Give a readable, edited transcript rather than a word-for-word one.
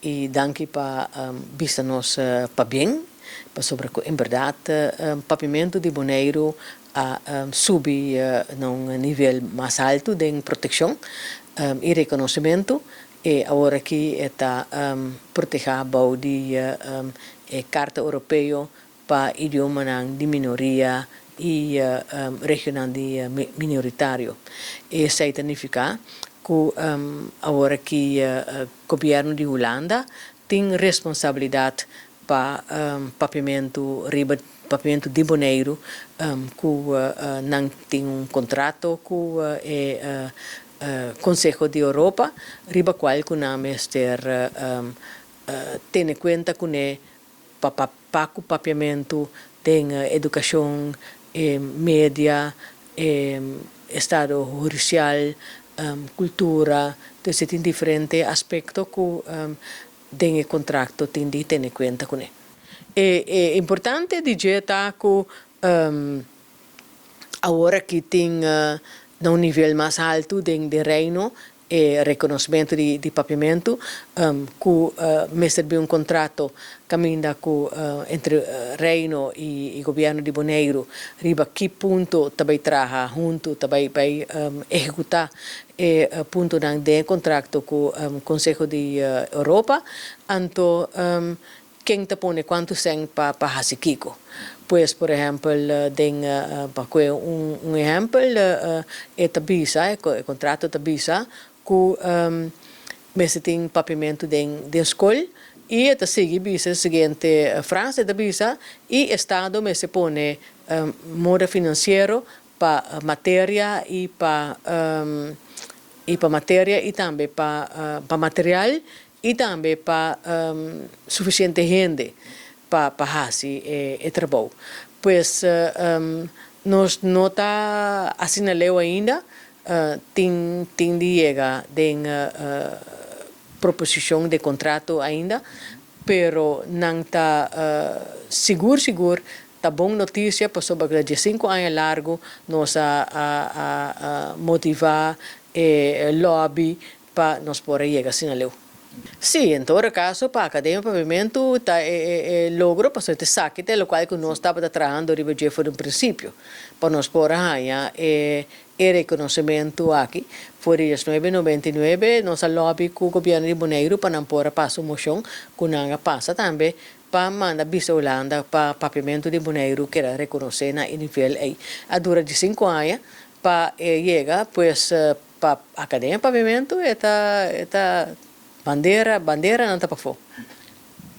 I danki pa bisa nos pabien, pasobra ku en bèrdat papiamentu di Boneiru a subi na un nivel mas altu den protekshon i rekonosementu. E awor aki e ta protehá bou di e Karta Oropeo pa idiomanan di minoria i regionnan di minoritario. Esei ta nifiká ku awor aki Gobièrnu di Hulanda tin responsabilidat pa papiamentu riba papiamentu di Boneiru ku nan tin un kontrato ku e Konseho di Europa riba kual ku nan mester tene kuenta kuné pa pa ku papiamentu den edukashon, media, estado hudisial, kultura. Entonces tin diferente aspekto ku den e kontrakto tin di tene kuenta kuné. E importante di dje ta ku awor aki tin na un nivel mas haltu den Reino e rekonosmentu di papiamentu ku mester bin un kontrato kaminda ku entre Reino i gobièrnu di Boneiru riba ki punto ta bai traha huntu, ta bai bai ehekutá e puntonan den e kontrakto ku Konseho di Europa. Anto ken ta pone kuantu sèn pa pa hasi kiko. Pues por ehèmpel den pa kue un un ehèmpel e ta bisa e kontrato ta bisa ku mester tin papiamentu den den skol i e ta sigui bisa e siguiente frase e ta bisa i estado mester pone moda finansiero pa materia i pa i pa materia i tambe pa pa material i tambe pa sufisiente hende pa pa hasi e trabou. Pues nos no ta asina leu ainda, tin tin di yega den proposishon di kontrato ainda, pero nan ta sigur sigur ta bon notisia pasobra ku ta diesinku aña largu nos a a motivá e lobby pa nos por a yega asina leu. Sí, en todo caso pa Academia Papiamentu ta e logro pasobra ta esaki ta e locual cu nos tabata trahando riba dje for di un principio pa nos por a haña e reconocimento aki. For di diesnuebe 99 nos a lobby cu gobierno di Boneiru pa nan por a pasa un mocion cu nan a pasa tambe pa manda bisa Hulanda pa Papiamentu di Boneiru keda reconoce na e nivel ey. A dura diesinco aña pa e yega, pues Pa Akademia Papiamentu e ta e ta bandera banderanan ta pafó.